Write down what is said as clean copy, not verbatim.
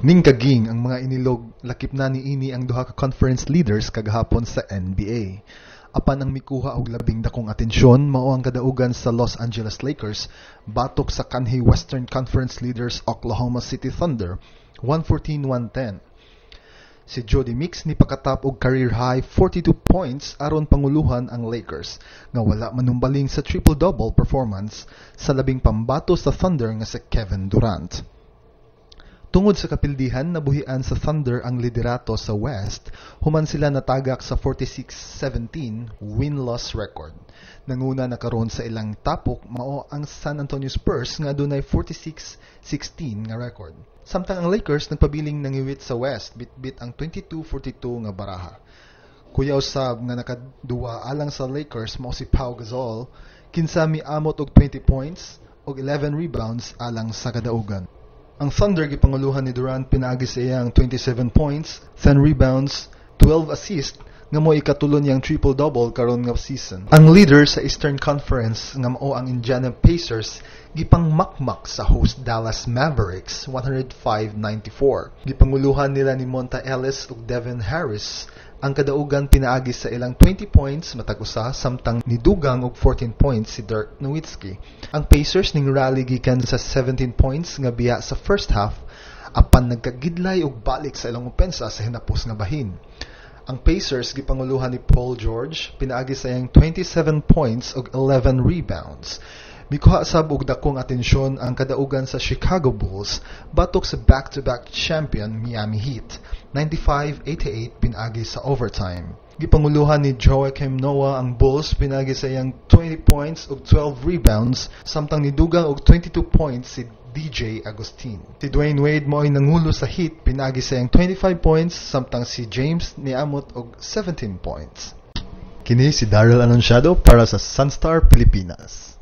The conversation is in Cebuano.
Ningkaging ang mga inilog, lakip na niini ang duha ka conference leaders kagahapon sa NBA. Apan ang mikuha og labing dakong atensyon mao ang kadaugan sa Los Angeles Lakers batok sa kanhi Western Conference leaders Oklahoma City Thunder, 114-110. Si Jodie Meeks nipakatap og career high 42 points aron panguluhan ang Lakers nga wala manumbaling sa triple-double performance sa labing pambato sa Thunder nga si Kevin Durant. Tungod sa kapildihan, nabuhian sa Thunder ang liderato sa West human sila natagak sa 46-17 win-loss record. Nanguna na karon sa ilang tapok mao ang San Antonio Spurs nga adunay 46-16 nga record. Samtang ang Lakers nagpabiling nangiwit sa West bitbit ang 22-42 nga baraha. Kuyaw sab nga nakaduwa alang sa Lakers mao si Pau Gasol, kinsa miamot og 20 points ug 11 rebounds alang sa kadaugan. Ang Thunder gipanguluhan ni Durant pinaagi sa iyang 27 points, 10 rebounds, 12 assists nga mo ikatulo niyang triple-double karon nga season. Ang leader sa Eastern Conference nga mao ang Indiana Pacers gipangmakmak sa host Dallas Mavericks, 105-94. Gipanguluhan nila ni Monta Ellis ug Devin Harris ang kadaugan pinaagi sa ilang 20 points matag usa, samtang nidugang og 14 points si Dirk Nowitzki. Ang Pacers ning rally gikan sa 17 points nga biya sa first half, apan nagkagidlay og balik sa ilang opensa sa hinapos nga bahin. Ang Pacers gipanguluhan ni Paul George pinaagi sa iyang 27 points ug 11 rebounds. Mikuha sab og dakong atensyon ang kadaugan sa Chicago Bulls batok sa back-to-back champion Miami Heat, 95-88 pinaagi sa overtime. Gipanguluhan ni Joakim Noah ang Bulls pinaagi sa iyang 20 points ug 12 rebounds, samtang nidugang og 22 points si DJ Agustin. Si Dwyane Wade mao'y nangulo sa Heat pinaagi sa iyang 25 points, samtang si James niamot og 17 points. Kini si Daryl Anunciado para sa Sunstar Pilipinas.